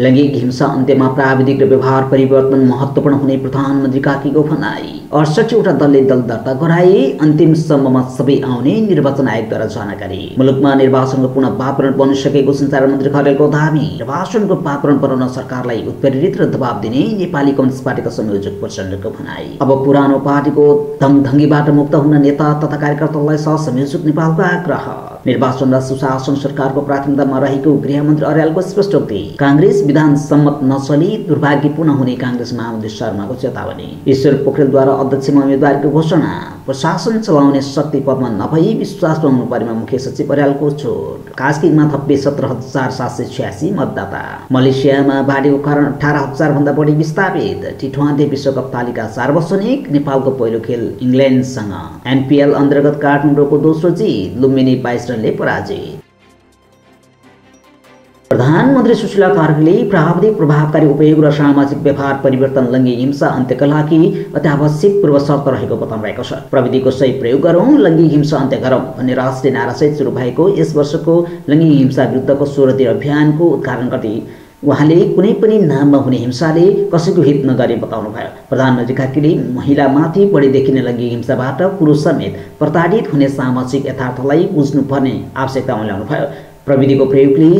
लैंगिक हिंसा अन्त्यमा प्राविधिक र व्यवहार परिवर्तन महत्त्वपूर्ण हुने प्रधानमन्त्री कार्कीको भनाई। 68 वटा दलले दल दर्ता गराए। अन्तिमसम्ममा सबै आउने निर्वाचन आयोगद्वारा जानकारी। मुलुकमा निर्वाचनको पुनः वातावरण बनिसकेको सञ्चार मन्त्री खरेलको दाबी। निर्वाचनको वातावरण बनाउन सरकारलाई उत्प्रेरित र दबाब दिने नेपाली कम्युनिस्ट पार्टीका संयोजक प्रचण्डको भनाई। अब पुरानो पार्टीको दङधङ्गीबाट मुक्त हुन नेता तथा कार्यकर्तालाई सहसंयोजक नेपालको आग्रह। निर्वाचन र सुशासन सरकारको प्राथमिकतामा रहेको गृहमन्त्री अर्यालको स्पष्टोक्ति। कांग्रेस विधान सम्मत नचली दुर्भाग्यपूर्ण हुने कांग्रेस महामन्त्री शर्माको चेतावनी। ईश्वर पोखरेलद्वारा अध्यक्षमा उम्मेदवारको घोषणा। प्रशासन चलाउने शक्ति पदमा नभई विश्वासमा हुनुपर्नेमा मुख्य सचिव अर्यालको छुट। कास्कीमा थप्पे 17,786 मतदाता। मलेसियामा बाढीको कारण 18,000 भन्दा बढी विस्थापित। टी20 विश्वकप तालिका सार्वजनिक। नेपालको पहिलो खेल इङ्ल्यान्डसँग। एनपीएल अन्तर्गत काठमाडौँको दोस्रो जित। लुम्बिनी 22 रनले पराजित। प्रधानमन्त्री सुशीला कार्कीले प्राविधिक प्रभावकारी उपयोग र सामाजिक व्यवहार परिवर्तन लैंगिक हिंसा अन्त्यका लागि अत्यावश्यक पूर्व शर्त रहेको बताउनु भएको छ। प्रविधिको सही प्रयोग गरौँ, लैंगिक हिंसा अन्त्य गरौँ भन्ने राष्ट्रिय नारासहित सुरु भएको यस वर्षको लैंगिक हिंसा विरुद्धको 16 दिने अभियानको उद्घाटन गर्दै उहाँले कुनै पनि नाममा हुने हिंसाले कसैको हित नगरे बताउनुभयो। प्रधानमन्त्री कार्कीले महिलामाथि बढी देखिने लैंगिक हिंसाबाट पुरुष समेत प्रताडित हुने सामाजिक यथार्थलाई बुझ्नुपर्ने आवश्यकता उल्ल्याउनुभयो। प्रविधिको प्रयोगले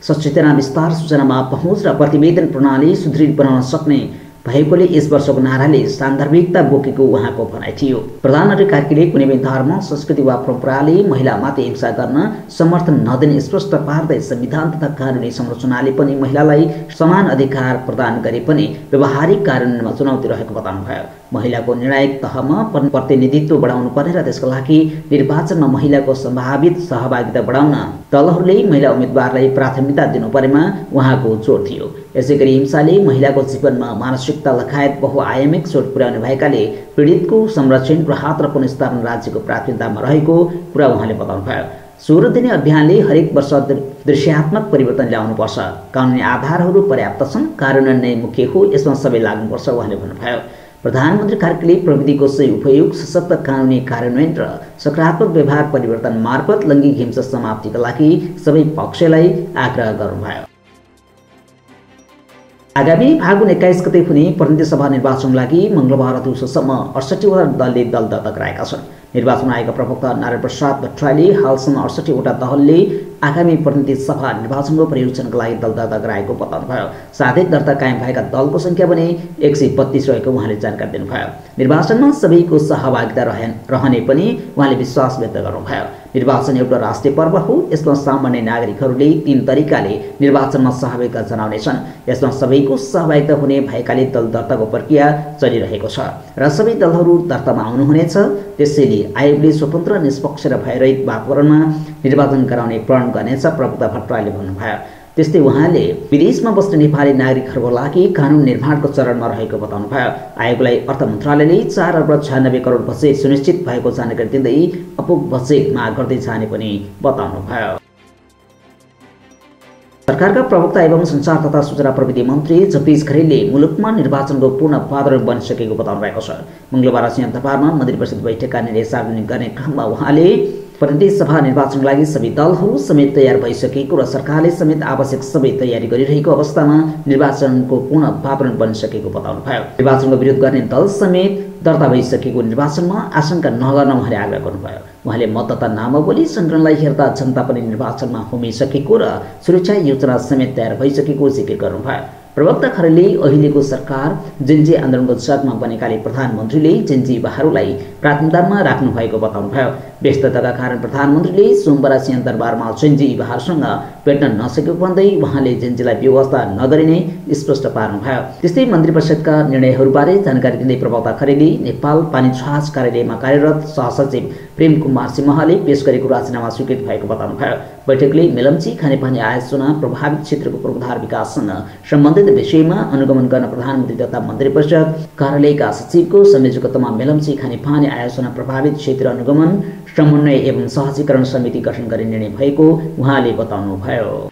सचेतना विस्तार, सूचनामा पहुँच र प्रतिवेदन प्रणाली सुदृढ बनाउन सक्ने भएकोले यस वर्षको नाराले सान्दर्भिकता बोकेको उहाँको भनाइ थियो। प्रधानमन्त्री कार्कीले कुनै पनि धर्म, संस्कृति वा परम्पराले महिलामाथि हिंसा गर्न समर्थन नदिने स्पष्ट पार्दै संविधान तथा कानुनी संरचनाले पनि महिलालाई समान अधिकार प्रदान गरे पनि व्यावहारिक कार्यान्वयनमा चुनौती रहेको बताउनुभयो। महिलाको निर्णायक तहमा प्रतिनिधित्व बढाउनु पर्ने र त्यसका लागि निर्वाचनमा महिलाको सम्भावित सहभागिता बढाउन दलहरूले महिला उम्मेदवारलाई प्राथमिकता दिनुपर्नेमा उहाँको जोड थियो। यसैगरी हिंसाले महिलाको जीवनमा मानसिकता लगायत बहुआयामिक चोट पुर्याउने भएकाले पीडितको संरक्षण, राहत र पुनर्स्थापना राज्यको प्राथमिकतामा रहेको कुरा उहाँले बताउनुभयो। 16 दिने अभियानले हरेक वर्ष दृश्यात्मक परिवर्तन ल्याउनुपर्छ। कानुनी आधारहरू पर्याप्त छन्, कार्यान्वयन नै मुख्य हो, यसमा सबै लाग्नुपर्छ उहाँले भन्नुभयो। प्रधानमन्त्री कार्कीले प्रविधिको सही उपयोग, सशक्त कानुनी कार्यान्वयन र सकारात्मक व्यवहार परिवर्तन मार्फत लैंगिक हिंसा समाप्तिका लागि सबै पक्षलाई आग्रह गर्नुभयो। आगामी फागुन 21 गते हुने प्रतिनिधि सभा निर्वाचनका लागि मंगलबार दिउँसोसम्म 68 वटा दलले दल दर्ता गराएका छन्। निर्वाचन आयोगका प्रवक्ता नारायण प्रसाद भट्टराईले हालसम्म 68 वटा दलले आगामी प्रतिनिधि सभा निर्वाचनको प्रयोजनका लागि दल दर्ता गराएको बताउनुभयो। साथै दर्ता कायम भएका दलको संख्या भने 132 रहेको उहाँले जानकारी दिनुभयो। निर्वाचनमा सबैको सहभागिता रहने पनि उहाँले विश्वास व्यक्त गर्नुभयो। निर्वाचन एउटा राष्ट्रिय पर्व हो, यसमा सामान्य नागरिकहरूले 3 तरिकाले निर्वाचनमा सहभागिता जनाउनेछन्। यसमा सबैको सहभागिता हुने भएकाले दल दर्ताको प्रक्रिया चलिरहेको छ र सबै दलहरू दर्तामा आउनुहुनेछ। त्यसैले आयोगले स्वतन्त्र, निष्पक्ष र भयरहित वातावरणमा निर्वाचन गराउने प्रण गर्नेछ प्रवक्ता भट्टराईले भन्नुभयो। त्यस्तै उहाँले विदेशमा बस्ने नेपाली नागरिकहरूको लागि कानुन निर्माणको चरणमा रहेको बताउनुभयो। आयोगलाई अर्थ मन्त्रालयले 4 अर्ब 96 करोड बजेट सुनिश्चित भएको जानकारी दिँदै अपुग बजेट माग गर्दै जाने पनि बताउनुभयो। सरकारका प्रवक्ता एवं संचार तथा सूचना प्रविधि मन्त्री जगदीश खरेलले मुलुकमा निर्वाचनको पूर्ण वातावरण बनिसकेको बताउनु भएको छ। मंगलबार सिंहदरबारमा मन्त्री परिषद बैठकका निर्णय सार्वजनिक गर्ने क्रममा उहाँले प्रतिनिधि सभा निर्वाचनका लागि सबै दलहरू समेत तयार भइसकेको र सरकारले समेत आवश्यक सबै तयारी गरिरहेको अवस्थामा निर्वाचनको पूर्ण वातावरण बनिसकेको बताउनुभयो। निर्वाचनको विरोध गर्ने दल समेत दर्ता भइसकेको निर्वाचनमा आशंका नगर्न उहाँले आग्रह गर्नुभयो। उहाँले मतदाता नामावली सङ्कलनलाई हेर्दा जनता पनि निर्वाचनमा होमिसकेको र सुरक्षा योजना समेत तयार भइसकेको जिकिर गर्नुभयो। प्रवक्ता खरेलले अहिलेको सरकार जेन्जी आन्दोलनको जगमा बनेकाले प्रधानमन्त्रीले जेन्जी युवाहरूलाई प्राथमिकतामा राख्नु भएको बताउनुभयो। व्यस्तताका कारण प्रधानमन्त्रीले सोमबार सिंहदरबारमा जेन्जी युवाहरूसँग भेट्न नसकेको भन्दै उहाँले जेन्जीलाई व्यवस्था नगरिने स्पष्ट पार्नुभयो। त्यस्तै मन्त्री परिषदका निर्णयहरूबारे जानकारी दिँदै प्रवक्ता खरेलले नेपाल पानी जहाज कार्यालयमा कार्यरत सहसचिव प्रेम कुमार सिंहले पेश गरेको राजीनामा स्वीकृत भएको बताउनुभयो। बैठकले मेलम्ची खानेपानी आयोजना प्रभावित क्षेत्रको पूर्वाधार विकाससँग सम्बन्धित विषयमा अनुगमन गर्न प्रधानमन्त्री तथा मन्त्री परिषद कार्यालयका सचिवको संयोजकत्वमा मेलम्ची खानेपानी आयोजना प्रभावित क्षेत्र अनुगमन, समन्वय एवं सहजीकरण समिति गठन गर्ने निर्णय भएको उहाँले बताउनुभयो।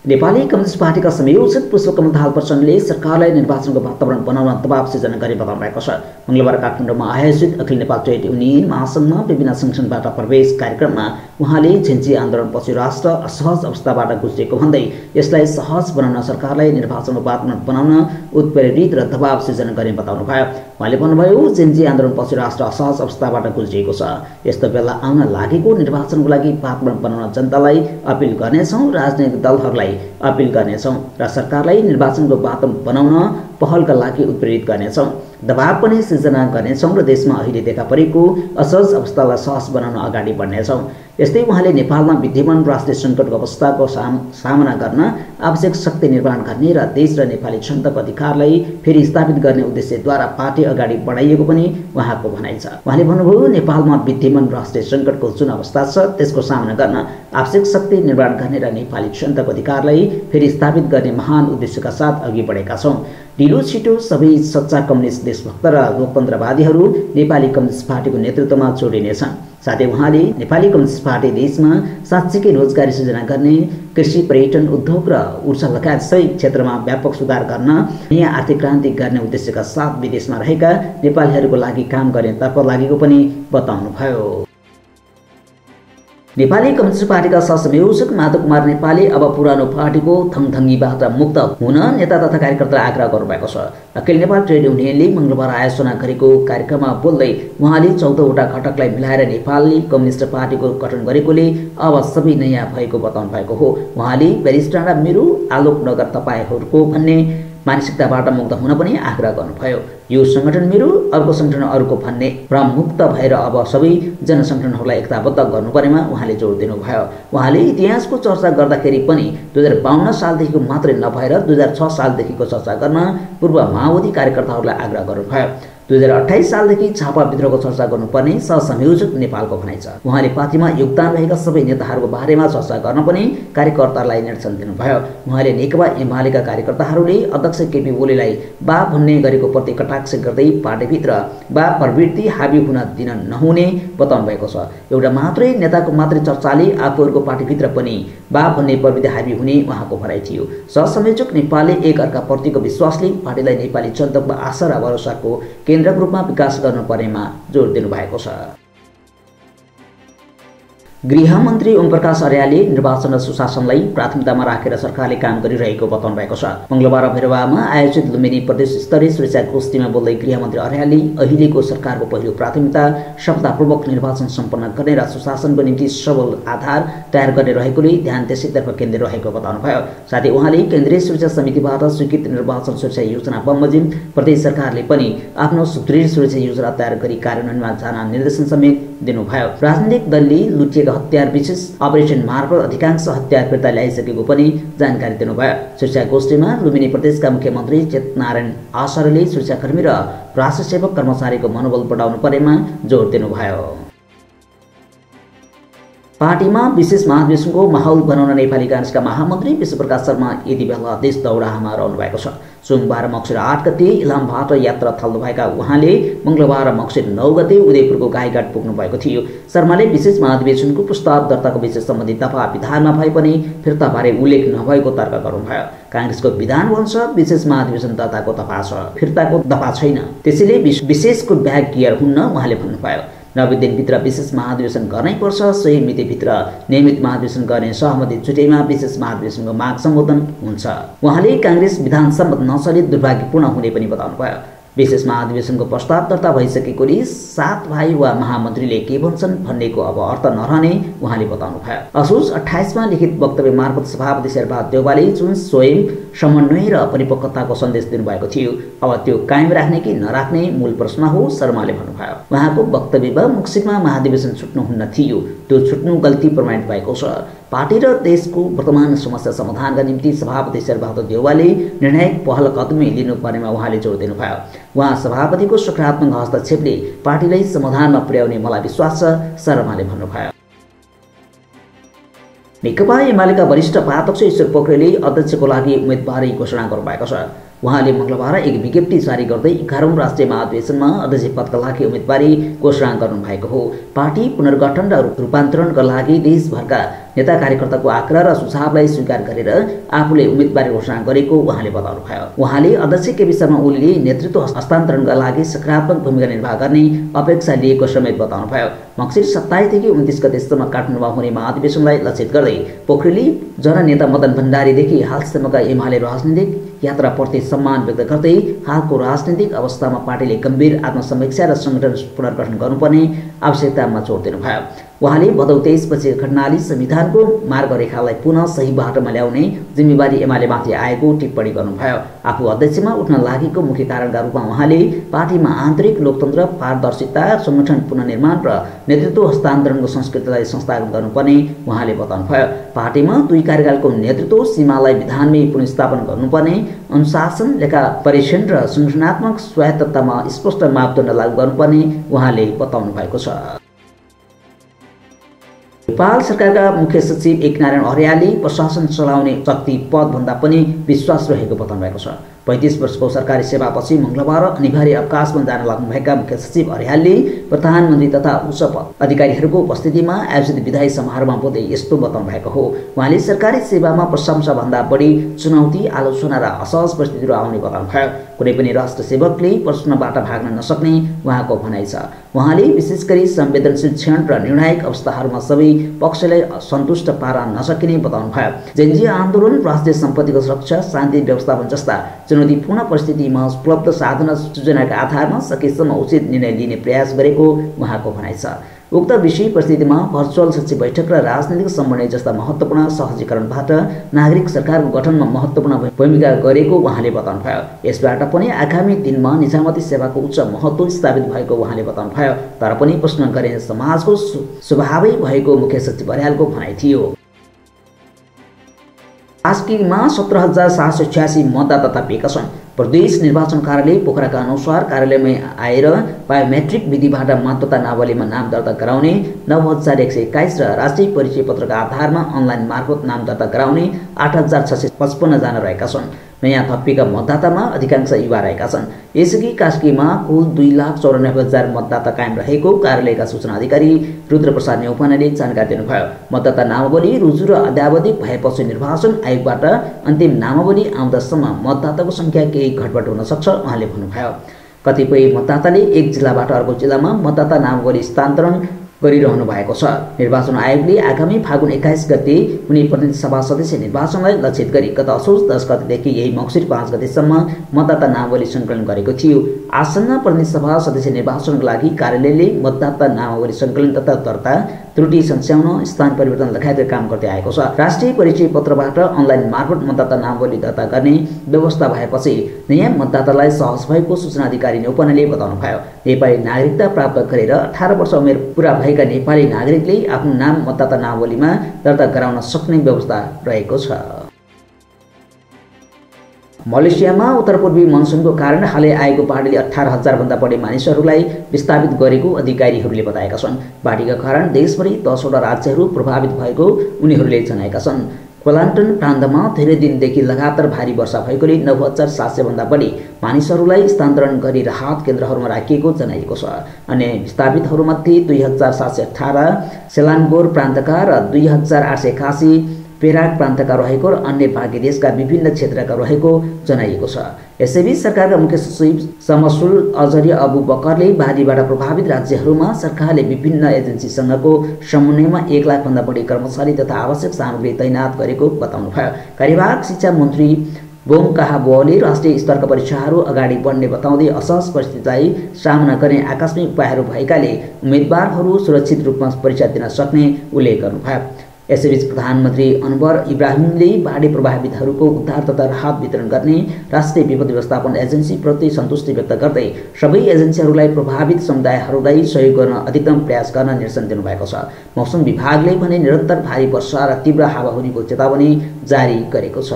नेपाली कम्युनिस्ट पार्टीका संयोजक पुष्पकमल दाहाल प्रचण्डले सरकारलाई निर्वाचनको वातावरण बनाउन दबाव सिर्जना गर्ने बताउनु भएको छ। मंगलबार काठमाडौँमा आयोजित अखिल नेपाल ट्रेड युनियन महासंघमा विभिन्न संगठनबाट प्रवेश कार्यक्रममा उहाँले झिन्जी आन्दोलनपछि राष्ट्र असहज अवस्थाबाट गुज्रेको भन्दै यसलाई सहज बनाउन सरकारलाई निर्वाचनको वातावरण बनाउन उत्प्रेरित र दबाव सिर्जना गर्ने बताउनु भयो। उहाँले भन्नुभयो, झिन्जी आन्दोलनपछि राष्ट्र असहज अवस्थाबाट गुज्रिएको छ। यस्तो बेला आउन लागेको निर्वाचनको लागि वातावरण बनाउन जनतालाई अपील गर्नेछौँ, राजनैतिक दलहरूलाई अपील गर्नेछौँ र सरकारलाई निर्वाचनको वातावरण बनाउन पहलका लागि उत्प्रेरित गर्नेछौँ, दबाव पनि सिर्जना गर्नेछौँ र देशमा अहिले देखा परेको असहज अवस्थालाई सहज बनाउन अगाडि बढ्नेछौँ। यस्तै उहाँले नेपालमा विद्यमान राष्ट्रिय सङ्कटको अवस्थाको सामना गर्न आवश्यक शक्ति निर्माण गर्ने र देश र नेपाली जनताको अधिकारलाई फेरि स्थापित गर्ने उद्देश्यद्वारा पार्टी अगाडि बढाइएको पनि उहाँको भनाइ छ। उहाँले भन्नुभयो, नेपालमा विद्यमान राष्ट्रिय सङ्कटको जुन अवस्था छ त्यसको सामना गर्न आवश्यक शक्ति निर्माण गर्ने र नेपाली जनताको अधिकारलाई फेरि स्थापित गर्ने महान उद्देश्यका साथ अघि बढेका छौँ। ढिलो छिटो सबै सच्चा कम्युनिस्ट देशभक्त र लोकतन्त्रवादीहरू नेपाली कम्युनिस्ट पार्टीको नेतृत्वमा जोडिनेछन्। साथै उहाँले नेपाली कम्युनिस्ट पार्टी देशमा साँच्चैकै रोजगारी सृजना गर्ने, कृषि, पर्यटन, उद्योग र ऊर्जा लगायत सबै क्षेत्रमा व्यापक सुधार गर्न, नयाँ आर्थिक क्रान्ति गर्ने उद्देश्यका साथ विदेशमा रहेका नेपालीहरूको लागि काम गर्नेतर्फ लागेको पनि बताउनुभयो। नेपाली कम्युनिस्ट पार्टीका सहसंयोजक माधव कुमार नेपालले अब पुरानो पार्टीको थङथङीबाट मुक्त हुन नेता तथा कार्यकर्तालाई आग्रह गर्नुभएको छ। अखिल नेपाल ट्रेड युनियनले मंगलबार आयोजना गरेको कार्यक्रममा बोल्दै उहाँले 14वटा घटकलाई मिलाएर नेपाली कम्युनिस्ट पार्टीको गठन गरेकोले अब सबै नयाँ भएको बताउनु भएको हो। उहाँले बेरिस्टाडा मेरो, आलोक नगर तपाईहरूको भन्ने मानसिकताबाट मुक्त हुन पनि आग्रह गर्नुभयो। यो संगठन मेरो, अर्को संगठन अर्को भन्ने भ्रम मुक्त भएर अब सबै जनसंगठनहरूलाई एकताबद्ध गर्नुपर्नेमा उहाँले जोड दिनुभयो। उहाँले इतिहासको चर्चा गर्दाखेरि पनि 2052 सालदेखिको मात्रै नभएर 2006 सालदेखिको चर्चा गर्न पूर्व माओवादी कार्यकर्ताहरूलाई आग्रह गर्नुभयो। 2028 सालदेखि छापा विद्रोहको चर्चा गर्नुपर्ने सहसंयोजक नेपालको भनाइ छ। उहाँले पार्टीमा योगदान रहेका सबै नेताहरूको बारेमा चर्चा गर्न पनि कार्यकर्तालाई निर्देशन दिनुभयो। उहाँले नेकपा एमालेका कार्यकर्ताहरूले अध्यक्ष केपी ओलीलाई बा भन्ने गरेको प्रति कटाक्ष गर्दै पार्टीभित्र बा प्रवृत्ति हाबी हुन दिन नहुने बताउनु भएको छ। एउटा मात्रै नेताको मात्रै चर्चाले आफूहरूको पार्टीभित्र पनि बा भन्ने प्रवृत्ति हाबी हुने उहाँको भनाइ थियो। सहसंयोजक नेपालले एक अर्काप्रतिको विश्वासले पार्टीलाई नेपाली जनताको आशा र भरोसाको केन्द्रको रूपमा विकास गर्नुपर्नेमा जोड दिनुभएको छ। गृहमन्त्री ओमप्रकाश अर्यालले निर्वाचन र सुशासनलाई प्राथमिकतामा राखेर सरकारले काम गरिरहेको बताउनु भएको छ। मंगलबार भैरवामा आयोजित लुम्बिनी प्रदेश स्तरीय सुरक्षा गोष्ठीमा बोल्दै गृहमन्त्री अर्यालले अहिलेको सरकारको पहिलो प्राथमिकता सफलतापूर्वक निर्वाचन सम्पन्न गर्ने र सुशासनको निम्ति सबल आधार तयार गर्ने रहेकोले ध्यान त्यसैतर्फ केन्द्रित रहेको बताउनुभयो। साथै उहाँले केन्द्रीय सुरक्षा समितिबाट स्वीकृत निर्वाचन सुरक्षा योजना बमोजिम प्रदेश सरकारले पनि आफ्नो सुदृढ सुरक्षा योजना तयार गरी कार्यान्वयनमा जान निर्देशन समेत दिनुभयो। राजनीतिक दलले लुटिएका हतियार विशेष अपरेसन मार्फत अधिकांश हतियार फिर्ता ल्याइसकेको पनि जानकारी दिनुभयो। सुरक्षा गोष्ठीमा लुम्बिनी प्रदेशका मुख्यमन्त्री चेतनारायण आचार्यले सुरक्षाकर्मी र राष्ट्र सेवक कर्मचारीको मनोबल बढाउनु पर्नेमा जोड दिनुभयो। पार्टीमा विशेष महाधिवेशनको माहौल बनाउन नेपाली कांग्रेसका महामन्त्री विश्वप्रकाश शर्मा यति बेला देश दौडामा रहनु भएको छ। सोमबार मक्सिर 8 गते इलामबाट यात्रा थाल्नुभएका उहाँले मंगलबार मक्सिर 9 गते उदयपुरको गाईघाट पुग्नु भएको थियो। शर्माले विशेष महाधिवेशनको प्रस्ताव दर्ताको विषय सम्बन्धी दफा विधानमा भए पनि फिर्ताबारे उल्लेख नभएको तर्क गर्नुभयो। कांग्रेसको विधान अनुसार विशेष महाधिवेशन दर्ताको दफा छ, फिर्ताको दफा छैन, त्यसैले विशेषको ब्याग क्लियर हुन्न उहाँले भन्नुभयो। 90 दिनभित्र विशेष महाधिवेशन गर्नै पर्छ, सही मितिभित्र नियमित महाधिवेशन गर्ने सहमति जुटेमा विशेष महाधिवेशनको माग सम्बोधन हुन्छ। उहाँले कांग्रेस विधान सम्मत नचले दुर्भाग्यपूर्ण हुने पनि बताउनुभयो। विशेष महाधिवेशनको प्रस्ताव दर्ता भइसकेकोले 7 भाइ वा महामन्त्रीले के भन्छन् भन्नेको अब अर्थ नरहने उहाँले बताउनुभयो। असोज 28 मा लिखित वक्तव्य मार्फत सभापति शेरबहादुर देउवाले जुन स्वयं समन्वय र परिपक्वताको सन्देश दिनुभएको थियो, अब त्यो कायम राख्ने कि नराख्ने मूल प्रश्न हो, शर्माले भन्नुभयो। उहाँको वक्तव्यमा मुक्सिरमा महाधिवेशन छुट्नुहुन्न थियो, त्यो छुट्नु गल्ती प्रमाणित भएको छ। पार्टी र देशको वर्तमान समस्या समाधानका निम्ति सभापति शेरबहादुर देउवाले निर्णायक पहल कदमी लिनुपर्नेमा उहाँले जोड दिनुभयो। उहाँ सभापतिको सकारात्मक हस्तक्षेपले पार्टीलाई समाधानमा पुर्याउने मलाई विश्वास छ, शर्माले भन्नुभयो। नेकपा एमालेका वरिष्ठ उपाध्यक्ष ईश्वर पोखरेलले अध्यक्षको लागि उम्मेदवारी घोषणा गर्नुभएको छ। उहाँले मंगलबार एक विज्ञप्ति जारी गर्दै 11औं राष्ट्रिय महाधिवेशनमा अध्यक्ष पदका लागि उम्मेदवारी घोषणा गर्नुभएको हो। पार्टी पुनर्गठन र रूपान्तरणका लागि देशभरका नेता कार्यकर्ताको आग्रह र सुझावलाई स्वीकार गरेर आफूले उम्मेदवारी घोषणा गरेको उहाँले बताउनुभयो। उहाँले अध्यक्ष केपी शर्मा ओलीले नेतृत्व हस्तान्तरणका लागि सकारात्मक भूमिका निर्वाह गर्ने अपेक्षा लिएको समेत बताउनुभयो। मक्सिर 27 देखि 29 गतेसम्म काठमाडौँमा हुने महाधिवेशनलाई लक्षित गर्दै पोखरेलले जननेता मदन भण्डारीदेखि हालसम्मका एमाले राजनीतिक यात्राप्रति सम्मान व्यक्त गर्दै हालको राजनीतिक अवस्थामा पार्टीले गम्भीर आत्मसमीक्षा र संगठन पुनर्गठन गर्नुपर्ने आवश्यकतामा जोड दिनुभयो। उहाँले भदौ 23 पछि घटनाले संविधानको मार्गरेखालाई पुनः सही बाटोमा ल्याउने जिम्मेवारी एमालेमाथि आएको टिप्पणी गर्नुभयो। आफू अध्यक्षमा उठ्न लागेको मुख्य कारणका रूपमा उहाँले पार्टीमा आन्तरिक लोकतन्त्र, पारदर्शिता, संगठन पुनर्निर्माण र नेतृत्व हस्तान्तरणको संस्कृतिलाई संस्थागत गर्नुपर्ने उहाँले बताउनुभयो। पार्टीमा 2 कार्यकालको नेतृत्व सीमालाई विधानमै पुनर्स्थापन गर्नुपर्ने, अनुशासन, लेखा परीक्षण र संगठनात्मक स्वायत्ततामा स्पष्ट मापदण्ड लागू गर्नुपर्ने उहाँले बताउनु भएको छ। नेपाल सरकारका मुख्य सचिव एकनारायण अर्यालले प्रशासन चलाउने शक्ति पदभन्दा पनि विश्वास रहेको बताउनु भएको छ। 35 वर्षको सरकारी सेवापछि मंगलबार अनिवार्य अवकाशमा जान लाग्नुभएका मुख्य सचिव अर्यालले प्रधानमन्त्री तथा उच्च अधिकारीहरूको उपस्थितिमा आयोजित विदायी समारोहमा बोल्दै यस्तो बताउनु भएको हो। उहाँले सरकारी सेवामा प्रशंसा भन्दा बढी चुनौती, आलोचना र असहज परिस्थितिहरू आउने बताउनुभयो। कुनै पनि राष्ट्र सेवकले प्रश्नबाट भाग्न नसक्ने उहाँको भनाइ छ। उहाँले विशेष गरी संवेदनशील क्षण र निर्णायक अवस्थाहरूमा सबै पक्षलाई सन्तुष्ट पार्न नसकिने बताउनुभयो। जनजीय आन्दोलन, राष्ट्रिय सम्पत्तिको सुरक्षा, शान्ति व्यवस्थापन जस्ता चुनौतीपूर्ण परिस्थितिमा उपलब्ध साधन सूचनाका आधारमा सकेसम्म उचित निर्णय लिने प्रयास गरेको उहाँको भनाइ छ। उक्त विषय परिस्थितिमा भर्चुअल सचिव बैठक र राजनीतिक समन्वय जस्ता महत्त्वपूर्ण सहजीकरणबाट नागरिक सरकारको गठनमा महत्त्वपूर्ण भूमिका गरेको उहाँले बताउनुभयो। यसबाट पनि आगामी दिनमा निजामती सेवाको उच्च महत्त्व स्थापित भएको उहाँले बताउनुभयो। तर पनि प्रश्न गरिने समाजको स्वभावै भएको मुख्य सचिव अर्यालको भनाइ थियो। कास्कीमा 17,786 मतदाता थपिएका छन्। प्रदेश निर्वाचन कार्यालय पोखराका अनुसार कार्यालयमा आएर बायोमेट्रिक विधिबाट मतदाता नावलीमा नाम दर्ता गराउने 9,121 र राष्ट्रिय परिचय पत्रका आधारमा अनलाइन मार्फत नाम दर्ता गराउने 8,655 जना रहेका छन्। नयाँ थपिएका मतदातामा अधिकांश युवा रहेका छन्। यसअघि कास्कीमा कुल 2,94,000 मतदाता कायम रहेको कार्यालयका सूचना अधिकारी रुद्रप्रसाद नेउपानेले जानकारी दिनुभयो। मतदाता नामावली रुजु र अद्यावधिक भएपछि निर्वाचन आयोगबाट अन्तिम नामावली आउँदासम्म मतदाताको संख्या केही घटबड हुन सक्छ उहाँले भन्नुभयो। कतिपय मतदाताले एक जिल्लाबाट अर्को जिल्लामा मतदाता नामावली स्थानान्तरण गरिरहनु भएको छ। निर्वाचन आयोगले आगामी फागुन 21 गते हुने प्रतिनिधि सभा सदस्य निर्वाचनलाई लक्षित गरी गत असोज 10 गतेदेखि यही मक्सिर 5 गतेसम्म मतदाता नामावली सङ्कलन गरेको थियो। आसन्न प्रतिनिधि सभा सदस्य निर्वाचनको लागि कार्यालयले मतदाता नामावली सङ्कलन तथा दर्ता, त्रुटि सच्याउन, स्थान परिवर्तन लगायतका काम गर्दै आएको छ। राष्ट्रिय परिचय पत्रबाट अनलाइन मार्फत मतदाता नामावली दर्ता गर्ने व्यवस्था भएपछि नयाँ मतदातालाई सहज भएको सूचना अधिकारी नेउपानेले बताउनुभयो। नेपाली नागरिकता प्राप्त गरेर 18 वर्ष उमेर पुरा भएका नेपाली नागरिकले आफ्नो नाम मतदाता नामावलीमा दर्ता गराउन सक्ने व्यवस्था रहेको छ। मलेसियामा उत्तरपूर्वी मनसुनको कारण हालै आएको बाढीले 18,000 भन्दा बढी मानिसहरूलाई विस्थापित गरेको अधिकारीहरूले बताएका छन्। बाढीका कारण देशभरि 10 वटा राज्यहरू प्रभावित भएको उनीहरूले जनाएका छन्। क्वालान्टन प्रान्तमा धेरै दिनदेखि लगातार भारी वर्षा भएकोले 9,700 भन्दा बढी मानिसहरूलाई स्थानान्तरण गरी राहत केन्द्रहरूमा राखिएको जनाइएको छ। अन्य विस्थापितहरूमध्ये 2,718 सेलान्गोर प्रान्तका र 2,881 पेराक प्रान्तका रहेको र अन्य बाँकी देशका विभिन्न क्षेत्रका रहेको जनाइएको छ। यसैबीच सरकारका मुख्य सचिव समसुल अजरी अबु बकरले बाढीबाट प्रभावित राज्यहरूमा सरकारले विभिन्न एजेन्सीसँगको समन्वयमा 1 लाख भन्दा बढी कर्मचारी तथा आवश्यक सामग्री तैनात गरेको बताउनुभयो। कार्यवाहक शिक्षा मन्त्री बोङ काहाबुवाले राष्ट्रिय स्तरका परीक्षाहरू अगाडि बढ्ने बताउँदै असहज परिस्थितिलाई सामना गर्ने आकस्मिक उपायहरू भएकाले उम्मेदवारहरू सुरक्षित रूपमा परीक्षा दिन सक्ने उल्लेख गर्नुभयो। यसैबीच प्रधानमन्त्री अनवर इब्राहिमले बाढी प्रभावितहरूको उद्धार तथा राहत वितरण गर्ने राष्ट्रिय विपद व्यवस्थापन एजेन्सीप्रति सन्तुष्टि व्यक्त गर्दै सबै एजेन्सीहरूलाई प्रभावित समुदायहरूलाई सहयोग गर्न अधिकतम प्रयास गर्न निर्देशन दिनुभएको छ। मौसम विभागले भने निरन्तर भारी वर्षा र तीव्र हावाहुरीको चेतावनी जारी गरेको छ।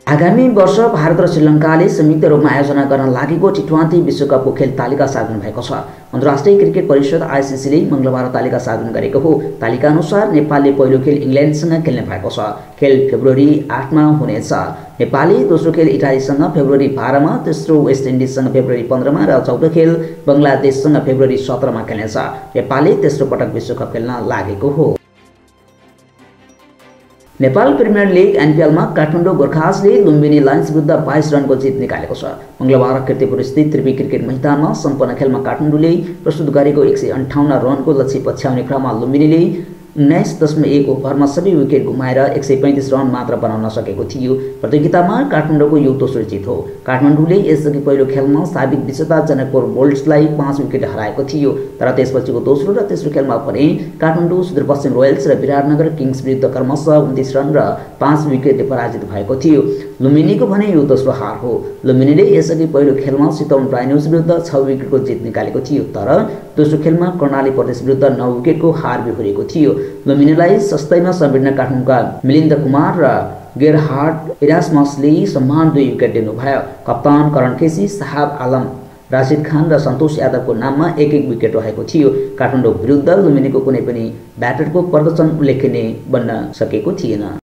आगामी वर्ष भारत र श्रीलङ्काले संयुक्त रूपमा आयोजना गर्न लागेको टी20 विश्वकपको खेल तालिका सार्वजनिक भएको छ। अन्तर्राष्ट्रिय क्रिकेट परिषद आइसिसीले मङ्गलबार तालिका सार्वजनिक गरेको हो। तालिका अनुसार नेपालले पहिलो खेल इङ्ल्यान्डसँग खेल्ने भएको छ। खेल फेब्रुअरी 8 मा हुनेछ। नेपालले दोस्रो खेल इटालीसँग फेब्रुअरी 12 मा, तेस्रो वेस्ट इन्डिजसँग फेब्रुअरी 15 मा र चौथो खेल बङ्गलादेशसँग फेब्रुअरी 17 मा खेल्नेछ। नेपालले तेस्रो पटक विश्वकप खेल्न लागेको हो। नेपाल प्रिमियर लिग एनपिएलमा काठमाडौँ गोर्खाजले लुम्बिनी लायन्स विरुद्ध 22 रनको जित निकालेको छ। मङ्गलबार कीर्तिपुर स्थित त्रिवी क्रिकेट मैदानमा सम्पन्न खेलमा काठमाडौँले प्रस्तुत गरेको 158 रनको लक्ष्य पछ्याउने क्रममा लुम्बिनीले 19.1 ओभरमा सबै विकेट गुमाएर 135 रन मात्र बनाउन सकेको थियो। प्रतियोगितामा काठमाडौँको यो दोस्रो जित हो। काठमाडौँले यसअघि पहिलो खेलमा साबिक विजेता जनकपुर बोल्ट्सलाई 5 विकेट हराएको थियो, तर त्यसपछिको दोस्रो र तेस्रो खेलमा भने काठमाडौँ सुदूरपश्चिम रोयल्स र विराटनगर किङ्स विरुद्ध क्रमशः 29 रन र 5 विकेटले पराजित भएको थियो। लुम्बिनीको भने यो दोस्रो हार हो। लुम्बिनीले यसअघि पहिलो खेलमा चितवन राइनोज विरुद्ध 6 विकेटको जित निकालेको थियो, तर दोस्रो खेलमा कर्णाली प्रदेश विरुद्ध 9 विकेटको हार बेहोरेको थियो। लुम्बिनीलाई सस्तैमा समेट्न काठमाडौँका मिलिन्द कुमार र गेरहार्ड इरास्मसले समान 2 विकेट दिनुभयो। कप्तान करण केसी, साहब आलम, राशिद खान र सन्तोष यादवको नाममा 1-1 विकेट रहेको थियो। काठमाडौँ विरुद्ध लुम्बिनीको कुनै पनि ब्याटरको प्रदर्शन उल्लेखनीय बन्न सकेको थिएन।